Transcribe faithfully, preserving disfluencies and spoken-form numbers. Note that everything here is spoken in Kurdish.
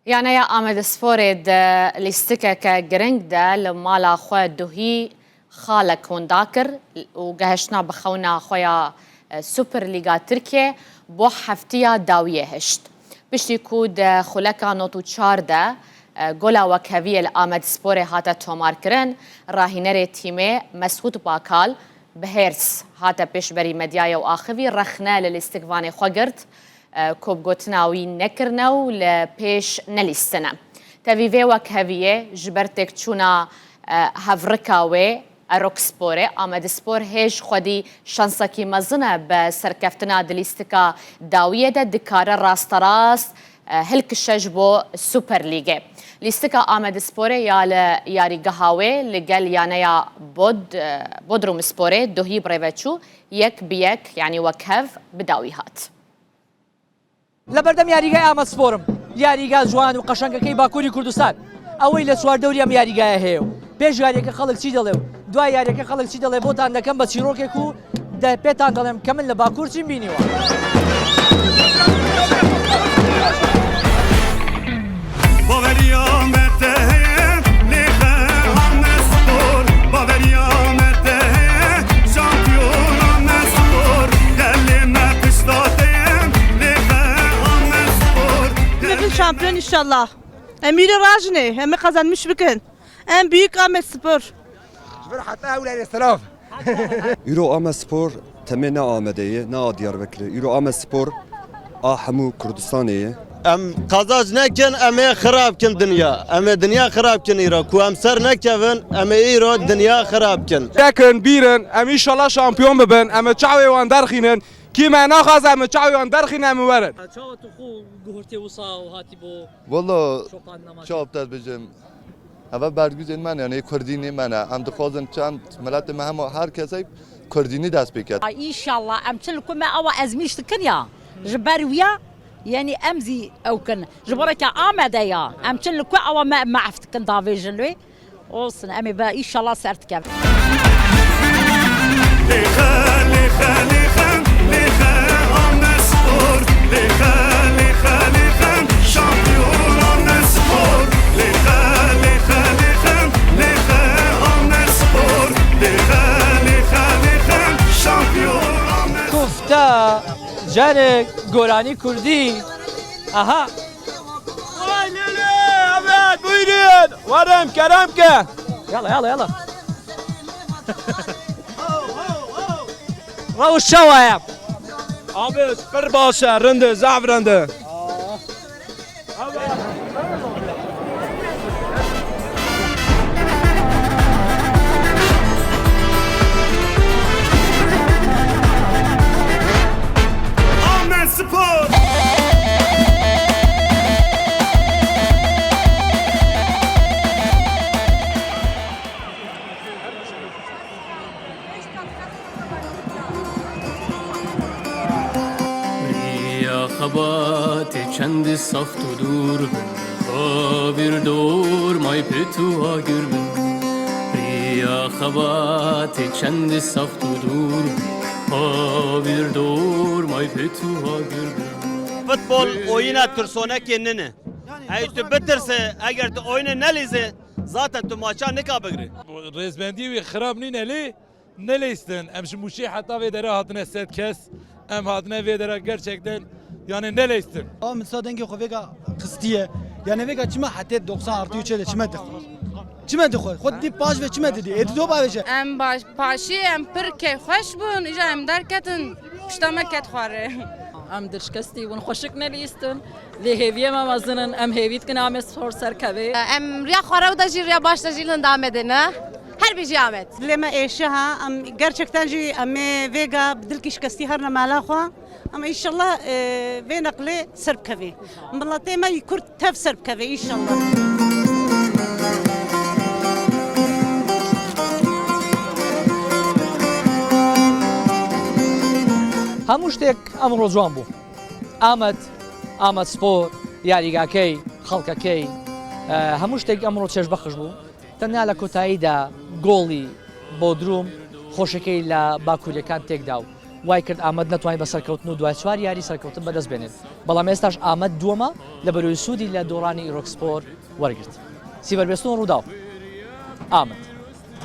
Yaneya Amedsporê di lîstikeke giring de li mala xwe duhî xalek winda kir û gehiştina bi xewna xwe ya, e, Super Lîga Tirkiyê bo heftiya dawiyê hişt. Piştî ku di xuleka nod û çar de, e, gola wekheviyê li Amedsporê hate tomarkirin, rahînerê tîmê Mesûd Bakal bi hêrs hate pêşberî medyayê û axivî rexne li lîstikvanê xwe girt, e, ku bi gotina wî nekirine û li pêş nelîstine. Tevî vê wekheviyê ji ber têkçûna, e, hevrika wê Eroksporê, Amedspor hêj xwedî şansekî mezin e bi serkeftina di lîstika dawiyê de dikare rasterast, e, hilkişe ji bo Super Lîgê. Lîstika Amedsporê ya li yarîgeha wê li gel yaneya Bod-, e, Bodrumsporê duhî bi rê ve çû, yek bi yek, yanî wekhev bi dawî hat. لە بەردەم یاریگای ئامەدسپۆرم، یاریگا جوان و قەشەنگەکەی باکووری کوردستان. ئەوەی لە چواردەوری ئەم یاریگایە هەیە و پێش یاریەکە خەڵک چی دەڵێ و دوای یاریەکە خەڵک چی دەڵێ، بۆتان دەکەم بە چیرۆکێک و دە-، پێتان دەڵێم کە من لە باکوور چیم بینیوە. Baveriya me te heye, lêxe Amedspor. Baveriya me te heye, şampiyon Amedspor. Gelê me pişta te ye, lêxe Amedspor. Em ê bin şampiyon inşallah. Em îro rajinê, em ê kazanmış bikin. En büyük Amedspor. Ji vir heta ewleyê selav. Îro Amedspor temê ne Amedê ye, ne a Diyarbekirê. Îro Amedspor a hemû Kurdistanê ye. Em qazanc nekin, em ê xirab kin dinya. Em ê dinya xirab kin îro. Ku em ser nekevin, em ê îro dinya xirab kin. Tekin, bîrin, em înşallah şampiyon bibin, em ê çavê wan derxînin. Kî me naxwaze, em ê çavê wan derxînin, em ê werin. Çawa tu xwe guhurtê wisa û hatî bo Walla, şopandina ma? Çawa te dibêjim? Eve berguzên me ne, yanî kurdînê me ne. Em dixwazin çend miletê me hema her kesê kurdînî dest pê ket. Ay, înşallah, em çi li ku me ewa ezmîş dikin ya. Ji ber wiya, yanî em zî ew kin. Ji bo reke Amede ya. Em çi li ku ewa me mehf dikin davêjin wê. Olsun, em ê be, înşallah ser dikevin. Lêxe, lêxe, lêxe, lêxe, Amedspor. Lêxe, lêxe, lêxe, şampiyon Amedspor. Lêxe, lêxe, lêxe, lêxe, Amedspor. Lêxe, lêxe, lêxe, şampiyon Amedspor. Kufta, carek, goranî kurdî. Aha. Vay lele, evet, buyurun. Varım, kerem ke. Yala, yala, yala. Rewş çawa ye? Abi, pir baş e, rind e, zaf rind e. Amedspor. Riya xebatê çend saxt û dûr bin, havîr dormay pêt û agir bin. Riya xebatê çend saxt û dûr bin, havîr dormay pêt û agir bin. Futbol oyuna tirsonekê nine. Ey tu bitirse, eger tu oyunê nelîze, zaten tu maça nika bigre. Rêzbendî wî xirab nîne lê neleyistin. Em ji Mûşê heta vê dere hatine sed kes. Em hatine vê dere gerçekten, yani, neleyistin. Ama min sa dengê xwe vêga xistiye. Yani vêga çima hete doksan artı üçe de çime dixwe? Çime dixwe? Xwe didî paş ve çime didî? Ê dido bavêje. Em baş, paşî em pir keyfxweş bûn. Îja em derketin. Pişta me ket xwarê. Em di şikestî bûn, xweşik nelîstin. Lê hêviyê me mezin in, em hêvî dikin Amedspor serkeve. Em riya xwe rew de jî, riya baş de jî li Amedê ne. Her bijî Amed. Dilê me êşiha, em gerçekten jî em ê vêga bi dilkî şikestî herine mala xwe. Em înşallah, e, vê neqlê ser bikevê. Miletê me yî Kurd tev ser bikevê înşallah. Hemû ştêk emro ciwan bû. Amed، Amedspor، یاریگاکەی، خەڵکەکەی، ئە، هەموو شتێک ئەمڕۆ چێژبەخش بوو. تەنیا لە کۆتاییدا گۆڵی بۆدروم خۆشەکەی لە باکووریەکان تێکدا و وای کرد ئامەد نەتوانی بە سەرکەوتن و دوای چوار یاری سەرکەوتن بەدەست بێنێت، بەڵام ئێستاش ئامەد دووەمە لە بەرەوەی سوودی لە دۆڕانی ئیرۆکسپۆر وەرگرت. سیڤەر بێستون، ڕووداو، ئامەد.